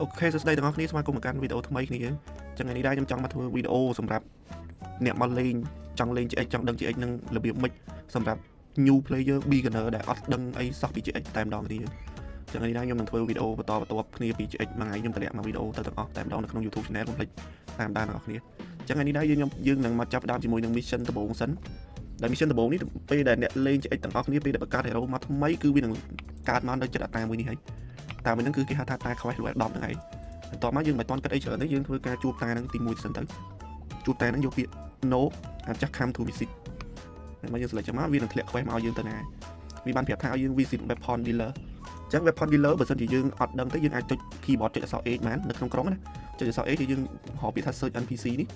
OK សួស្តីទាំងអស់គ្នាស្វាគមន៍មកកាន់វីដេអូថ្មីគ្នាយើងចឹងថ្ងៃនេះដែរខ្ញុំចង់មកធ្វើវីដេអូសម្រាប់អ្នកមកលេងចង់លេង JX ចង់ដឹង JX នឹងរបៀបម៉េចសម្រាប់ new player beginner ដែលអត់ដឹងអីសោះពី JX តែម្ដងគ្នាយើងចឹងថ្ងៃនេះដែរខ្ញុំនឹងធ្វើវីដេអូបន្តបន្ទាប់គ្នាពី JX មួយថ្ងៃខ្ញុំតម្លាក់មកវីដេអូទៅទាំងអស់តែម្ដងនៅក្នុង YouTube Channel កុំភ្លេចតាមដានទាំងអស់គ្នាចឹងថ្ងៃនេះដែរយើងខ្ញុំយើងនឹងមកចាប់ផ្ដើមជាមួយនឹង mission ដំបូងសិនដែល mission ដំបូងនេះពេលដែលអ្នកលេង JX ទាំងអស់គ្នាពេលដែលបង្កើត hero មកថ្មីគឺវានឹងកើតមកនៅចិត្តអតាមួយនេះហើយតាមមួយហ្នឹងគឺគេហៅថាតា quest level 10ហ្នឹងឯង បន្ទាប់មកយើងមិនទាន់គិតអីច្រើនទេយើងធ្វើការជួបតាហ្នឹងទី1សិនទៅជួបតាហ្នឹងយកពាក្យ no អាចចាស់ come to visit ហើយមកយើង select ចាំមកវានឹងធ្លាក់ quest មកឲ្យយើងទៅណាវាបានប្រាប់ថាឲ្យយើង visit weapon dealer អញ្ចឹង weapon dealer បើសិនជាយើងអត់ដឹងទេយើងអាចចុច keyboard ចុចអក្សរ H បាននៅក្នុងក្រុងណាចុចអក្សរ H គឺយើងរកពាក្យថា search NPC នេះ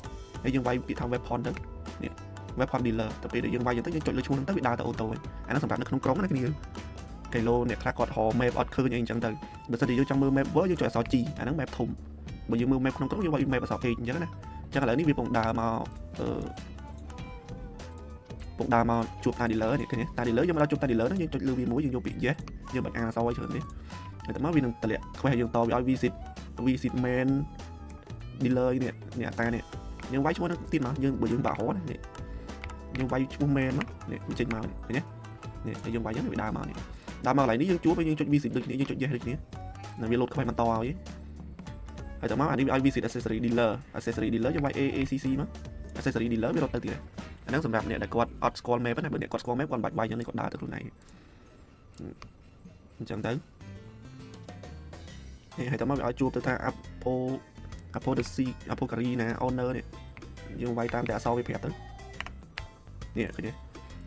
ហើយយើងវាយពាក្យថា weapon ទៅនេះ weapon dealer ទៅពេលដែលយើងវាយអញ្ចឹងទៅយើងចុចលើឈ្មោះហ្នឹងទៅវាដើរទៅ auto ហើយអាហ្នឹងសម្រាប់នៅក្នុងក្រុងណាគ្នាកីឡូអ្នកខ្លះគាត់រក map អត់ឃើញអីអញ្ចឹងទៅបើសិនជាយើងចង់មើល map world យើងចុចអក្សរ G អាហ្នឹង map ធំបើយើងមើល map ក្នុងក្រុងយើងវាយ map អក្សរ H អញ្ចឹងណាអញ្ចឹងឥឡូវនេះវាពងដើរមកអឺពងដើរមកជួបតា dealer នេះឃើញទេតា dealer យើងមកដល់ជួបតា dealer ហ្នឹងយើងចុចលើវាមួយយើងយកពាក្យ yes យើងបាច់អានអក្សរឲ្យច្រើនទេហើយតមកវានឹងតម្លាក់ quest ឲ្យយើងតវាឲ្យ visit visit main dealer នេះនេះអាតានេះយើងវាយឈ្មោះហ្នឹងទៀតមកយើងបើយើងបាក់រណានេះយើងវាយឈ្មោះ main មកនេះវាចេញមកនេះឃើញទេនេះហើយយើងវាយហ្នឹងវាដើរមកនេះដើរមកកន្លែងនេះយើងជួបហើយយើងចុច visit ដូចគ្នាយើងចុច yes ដូចគ្នានឹងវាលោត quest បន្តឲ្យហើយតមកអានេះវាឲ្យ visit accessory dealer accessory dealer យើងវាយ AACC មក accessory dealer វារត់ទៅទៀតអាហ្នឹងសម្រាប់អ្នកដែលគាត់អត់ស្គាល់ map ណាបើអ្នកគាត់ស្គាល់ map គាត់មិនបាច់វាយយ៉ាងនេះគាត់ដើរទៅខ្លួនឯងអញ្ចឹងទៅនេះហើយតមកវាឲ្យជួបទៅថា Apo Apothecary Apothecary ណា owner នេះយើងវាយតាមតែអក្សរវាប្រាប់ទៅនេះឃើញទេ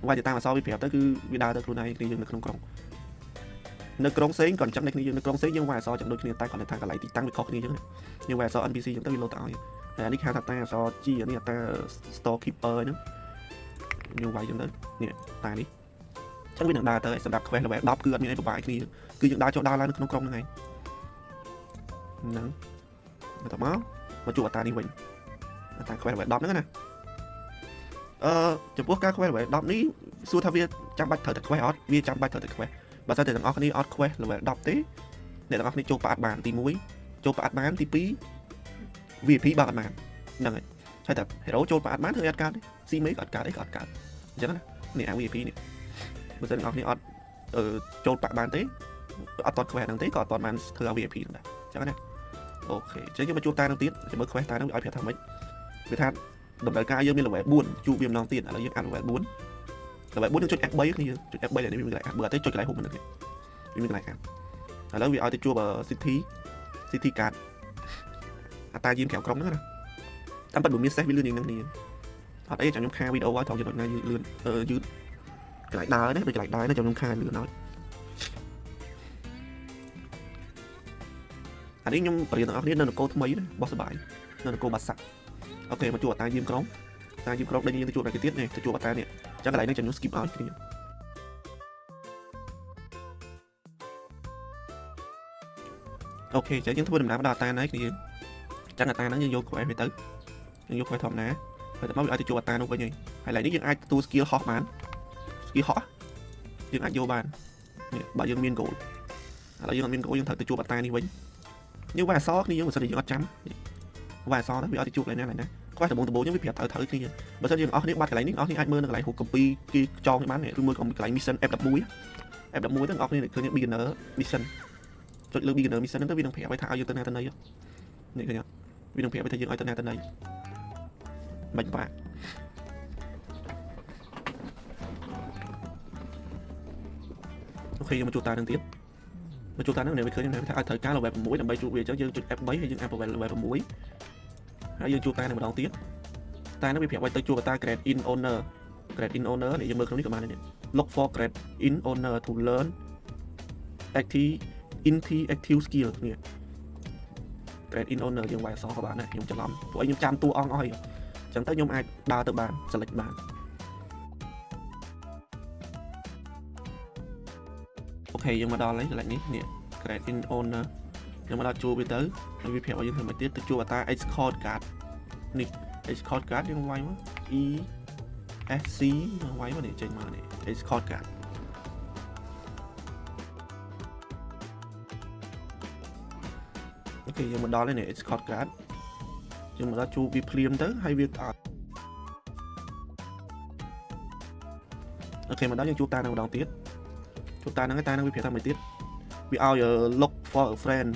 វាយទៅតាមអក្សរវាប្រាប់ទៅគឺវាដើរទៅខ្លួនឯងគ្នាយើងនៅក្នុងក្រុងនៅក្រុងផ្សេងក៏អញ្ចឹងដែរគ្នាយើងនៅក្រុងផ្សេងយើងវាយអក្សរចឹងដូចគ្នាតែគាត់ថាកន្លែងទីតាំងវាខុសគ្នាអញ្ចឹងយើងវាយអក្សរ NPC អញ្ចឹងទៅវាលោតទៅឲ្យហើយអានេះគេហៅថាតាអក្សរ G អានេះតា storekeeper ហ្នឹងយើងវាយអញ្ចឹងទៅនេះតានេះអញ្ចឹងវានឹងដើរទៅសម្រាប់ quest level 10គឺអត់មានអីពិបាកគ្នាគឺយើងដើរចូលដើរឡើងនៅក្នុងក្រុងហ្នឹងឯងហ្នឹងទៅមកមកជួបអតានេះវិញអតា quest level 10ហ្នឹងណាអឺចំពោះការ quest level 10នេះសួរថាវាចាំបាច់ត្រូវតែ quest អត់វាចាំបាច់ត្រូវតែ quest បើសិនតែទាំងអស់គ្នាអត់ quest level 10ទេអ្នកទាំងអស់គ្នាចូលប៉ាត់បានទី1ចូលប៉ាត់បានទី2 VIP បើកអត់បានហ្នឹងហើយហើយតែ hero ចូលប៉ាត់បានធ្វើអីអត់កើតទេស៊ីមេក៏អត់កើតអីក៏អត់កើតអញ្ចឹងណានេះអា VIP នេះបើសិនអ្នកទាំងអស់គ្នាអត់អឺចូលប៉ាក់បានទេអត់ត quest ហ្នឹងទេក៏អត់តបានធ្វើឲ្យ VIP ហ្នឹងដែរអញ្ចឹងណាOK អញ្ចឹងយើងមកជួបតានឹងទៀតចាំមើល quest តានឹងវាឲ្យប្រាប់ថាម៉េចវាថាតម្រូវការយើងមាន level 4ជួបវាម្ដងទៀតឥឡូវយើងអាន level 4 level 4យើងចុច F3 គ្នាយើងចុច F3 ដែលនេះវាមានកន្លែងអានបើអត់ទេចុចកន្លែងហូបហ្នឹងវាមានកន្លែងអានឥឡូវវាឲ្យទៅជួប city city guard អតាយាមក្រៅក្រុងហ្នឹងណាតាមពិតបើមានសេះវាលឿនជាងហ្នឹងនេះអត់អីចាំខ្ញុំខាវីដេអូឲ្យត្រង់ចំណុចណាយឺតលឿនយឺតកន្លែងដើរណាដូចកន្លែងដើរណាចាំខ្ញុំខាលឿនឲ្យអានេះខ្ញុំបរៀនទាំងអស់គ្នានៅនគរថ្មីណាបោះសបាយនៅនគរបាសាក់OK មកជួបអតាយាមក្រុងតាយាមក្រុងដេញយើងទៅជួបតែទៀតនេះទៅជួបអតានេះអញ្ចឹងកន្លែងនេះចាំខ្ញុំ skip ឲ្យគ្នាOK ចឹងយើងធ្វើដំណើរមកដល់អតានេះគ្នាយើងចឹងអតាហ្នឹងយើងយក quest វាទៅយើងយក quest ធម្មតាហើយទៅមកវាឲ្យទៅជួបអតានោះវិញហើយហើយឡើយនេះយើងអាចទទួល skill ហោះបាន skill ហោះយើងអាចយកបាននេះបើយើងមាន gold ឥឡូវយើងអត់មាន gold យើងត្រូវទៅជួបអតានេះវិញយើងវាយអក្សរគ្នាយើងបើសិនជាយើងអត់ចាំវាយអក្សរទៅវាឲ្យទៅជួបកន្លែងណាកន្លែងណាគាត់ដំបងដំបងយើងវាប្រាប់ត្រូវត្រូវគ្នាបើសិនយើងអស់គ្នាបាត់កន្លែងនេះអស់គ្នាអាចមើលនៅកន្លែងរូបកម្ពីគេចងបានឬមើលកន្លែង mission F11 F11 ទៅអស់គ្នាឃើញ beginner mission ចុចលើ beginner mission ហ្នឹងទៅវានឹងប្រាប់ឲ្យថាឲ្យយើងទៅណាទៅណីនេះឃើញអត់វានឹងប្រាប់ឲ្យថាយើងឲ្យទៅណាទៅណីមិនបាក់OK យើងមកជួបតានឹងទៀតមកជួបតានឹងនេះវាឃើញថាឲ្យត្រូវការ level 6ដើម្បីជួបវាអញ្ចឹងយើងចុច F3 ហើយយើង up level 6ហើយយើងជួបតានឹងម្ដងទៀតតានឹងវាប្រាប់ឲ្យទៅជួបតា Grand Inn owner Grand Inn owner នេះយើងមើលក្នុងនេះក៏បានដែរ look for Grand Inn owner to learn active interactive skill នេះ Grand Inn owner យើងវាយអក្សរក៏បានដែរខ្ញុំច្រឡំព្រោះខ្ញុំចាំតួអង្គអស់ហើយអញ្ចឹងទៅខ្ញុំអាចដើរទៅបាន select បាន OK យើងមកដល់ហើយកន្លែងនេះនេះ Grand Inn owner យើងមកដល់ជួបវាទៅហើយវាប្រាប់ឲ្យយើងធ្វើមកទៀតទៅជួបអតា escort guard នេះ escort guard យើងវាយមក E S C យើងវាយមកនេះចេញមកនេះ escort guard OK យើងមកដល់ហើយនេះ escort guard យើងមកដល់ជួបវាភ្លាមទៅហើយវាអត់ OK មកដល់យើងជួបតានឹងម្ដងទៀតជួបតានឹងហើយតានឹងវាប្រាប់ថាមួយទៀតវាឲ្យ look for a friend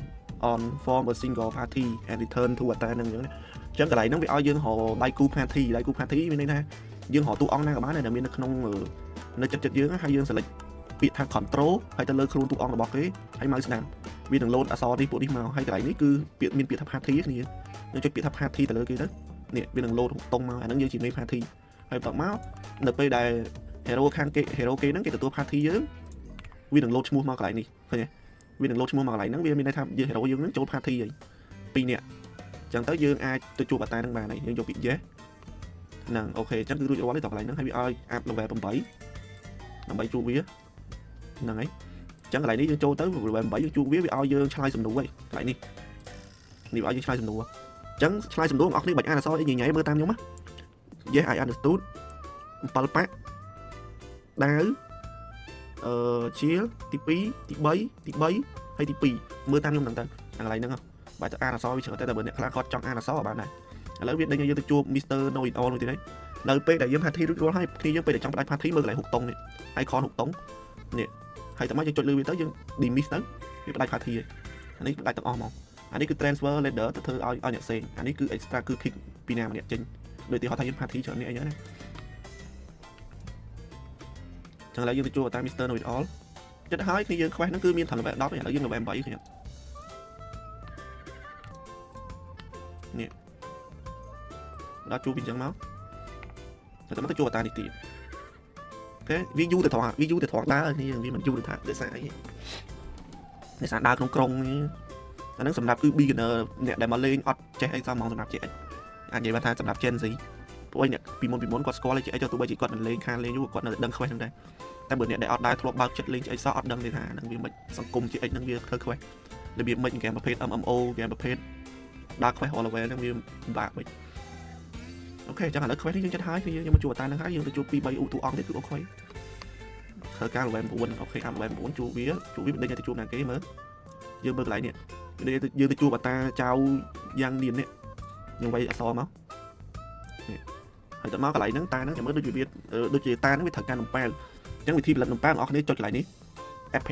on form a single party and return to អតានឹងអញ្ចឹងណាអញ្ចឹងកន្លែងហ្នឹងវាឲ្យយើងរកដៃគូ party ដៃគូ party មានន័យថាយើងរកតួអង្គណាក៏បានដែរដែលមាននៅក្នុងនៅចិត្តចិត្តយើងហើយយើង select ពាក្យថា control ហើយទៅលើខ្លួនតួអង្គរបស់គេហើយមកស្ដាំវានឹង load អក្សរនេះពួកនេះមកហើយកន្លែងនេះគឺពាក្យមានពាក្យថា party គ្នាយើងចុចពាក្យថា party ទៅលើគេទៅនេះវានឹង load តុងមកអាហ្នឹងយើងជាមេ party ហើយបន្ទាប់មកនៅពេលដែល hero ខាងគេ hero គេហ្នឹងគេទទួល party យើងវានឹង load ឈ្មោះមកកន្លែងនេះឃើញទេវានឹង load ឈ្មោះមកកន្លែងហ្នឹងវាមានន័យថាយើង hero យើងហ្នឹងចូល party ហើយពីរនាក់អញ្ចឹងទៅយើងអាចទៅជួបអតាហ្នឹងបានហើយយើងយកពាក្យ yes ហ្នឹង OK អញ្ចឹងគឺរួចរាល់ទេតកន្លែងហ្នឹងហើយវាឲ្យ up level 8ដើម្បីជួបវាហ្នឹងហើយអញ្ចឹងកន្លែងនេះយើងចូលទៅ level 8យើងជួបវាវាឲ្យយើងឆ្លើយសំណួរហើយកន្លែងនេះនេះវាឲ្យយើងឆ្លើយសំណួរអញ្ចឹងឆ្លើយសំណួរបងប្អូនបាច់អានអក្សរអីញ៉ៃៗមើលតាមខ្ញុំណា Yes, I understood 7ប៉ាក់ដាវអឺជាលទី2ទី3ទី3ហើយទី2មើលតាមខ្ញុំហ្នឹងទៅកន្លែងហ្នឹងបាច់ទៅអានអក្សរវាច្រើនតែបើអ្នកខ្លះគាត់ចង់អានអក្សរក៏បានដែរឥឡូវវាដេញឲ្យយើងទៅជួប Mr. Know It All មួយទៀតហើយនៅពេលដែលយើង party រួចរាល់ហើយគ្នាយើងពេលដែលចង់ផ្ដាច់ party មើលកន្លែងហុកតុងនេះ icon ហុកតុងនេះហើយតែមកយើងចុចលើវាទៅយើង dismiss ទៅវាផ្ដាច់ party ហើយអានេះផ្ដាច់ទាំងអស់ហ្មងអានេះគឺ transfer leader ទៅធ្វើឲ្យឲ្យអ្នកផ្សេងអានេះគឺ extra គឺ kick ពីណាម្នាក់ចេញដូចទីហោថាយើង party ច្រើននេះអីចឹងណាចឹងឥឡូវយើងទៅជួបតាម Mr. Know It All ចិត្តហើយគ្នាយើង quest ហ្នឹងគឺមានត្រឹម level 10ទេឥឡូវយើង level 8គ្នានេះដល់ជួបពីអញ្ចឹងមកតែមកទៅជួបអតានេះទៀត OK វាយូរទៅត្រង់វាយូរទៅត្រង់ដើរគ្នាវាមិនយូរទៅថាដោយសារអីដោយសារដើរក្នុងក្រុងនេះអាហ្នឹងសម្រាប់គឺ beginner អ្នកដែលមកលេងអត់ចេះអីសោះហ្មងសម្រាប់ JX អាចនិយាយបានថាសម្រាប់ Gen Z ព្រោះអ្នកពីមុនពីមុនគាត់ស្គាល់ JX ចុះទោះបីជាគាត់មិនលេងខានលេងយូរគាត់នៅតែដឹង quest ហ្នឹងដែរតែបើអ្នកដែលអត់ដែរធ្លាប់បើកចិត្តលេង JX សោះអត់ដឹងទេថាហ្នឹងវាមិនសង្គម JX ហ្នឹងវាធ្វើ quest របៀបមិនហ្គេមប្រភេទ MMO ហ្គេមប្រភេទដើរ quest all level ហ្នឹងវាពិបាកមិន OK ចឹងឥឡូវ quest នេះយើងចិត្តហើយគឺយើងមកជួបអតាហ្នឹងហើយយើងទៅជួប2 3ឧតួអង្គទៀតគឺ OK ធ្វើការ level 9 OK up level 9ជួបវាជួបវាមិនដឹងទៅជួបណាគេមើលយើងមើលកន្លែងនេះយើងទៅជួបអតាចៅយ៉ាងនៀននេះយើងវាយអក្សរមកនេះហើយទៅមកកន្លែងហ្នឹងតាហ្នឹងចាំមើលដូចជាវាដូចជាតាហ្នឹងវាត្រូវការនំប៉ែវអញ្ចឹងវិធីផលិតនំប៉ែវបងប្អូនគ្នាចុចកន្លែងនេះ F5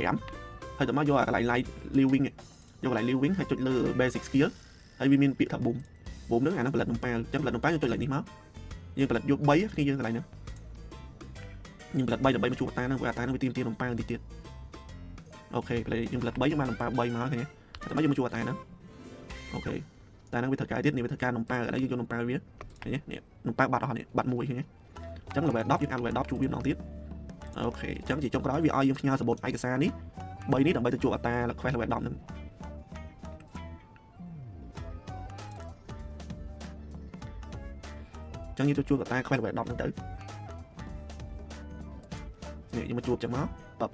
ហើយទៅមកយកអាកន្លែង light living យកកន្លែង living ហើយចុចលើ basic skill ហើយវាមានពាក្យថា boom boom ហ្នឹងអាហ្នឹងផលិតនំប៉ែវអញ្ចឹងផលិតនំប៉ែវយើងចុចកន្លែងនេះមកយើងផលិតយក3គ្នាយើងកន្លែងហ្នឹងយើងផលិត3ដើម្បីមកជួបតាហ្នឹងព្រោះអាតាហ្នឹងវាទៀមទានំប៉ែវតិចទៀត OK ផលិតយើងផលិត3យើងបាននំប៉ែវ3មកឃើញទេតែមកយើងមកជួបតាហ្នឹង OK តាហ្នឹងវាត្រូវការទៀតនេះវាត្រូវការនំប៉ែវឥឡូវយើងយកនំប៉ែវវាឃើញទេនេះនំប៉ែវបាត់អស់នេះបាត់មួយឃើញទេអញ្ចឹង level 10យើងអាន level 10ជួបវាម្ដងទៀត OK អញ្ចឹងជាចុងក្រោយវាឲ្យយើងផ្ញើសម្បត្តិឯកសារនេះ3នេះដើម្បីទៅជួបអតា quest level 10ហ្នឹងចឹងយើងទៅជួបអតា quest level 10ហ្នឹងទៅនេះយើងមកជួបចឹងមកបប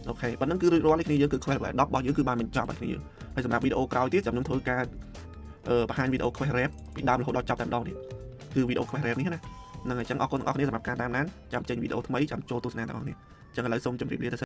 OK ប៉ុណ្ណឹងគឺរួចរាល់គ្នាយើងគឺ quest level 10របស់យើងគឺបានបញ្ចប់ហើយគ្នាយើងហើយសម្រាប់វីដេអូក្រោយទៀតចាំខ្ញុំធ្វើការអឺបង្ហាញវីដេអូ quest rap ពីដើមរហូតដល់ចប់តែម្ដងនេះគឺវីដេអូ quest rap នេះណាហ្នឹងហើយចឹងអរគុណទាំងអស់គ្នាសម្រាប់ការតាមដានចាំចេញវីដេអូថ្មីចាំចូលទស្សនាទាំងអស់គ្នាចឹងឥឡូវសូមជម្រាបលាទៅ។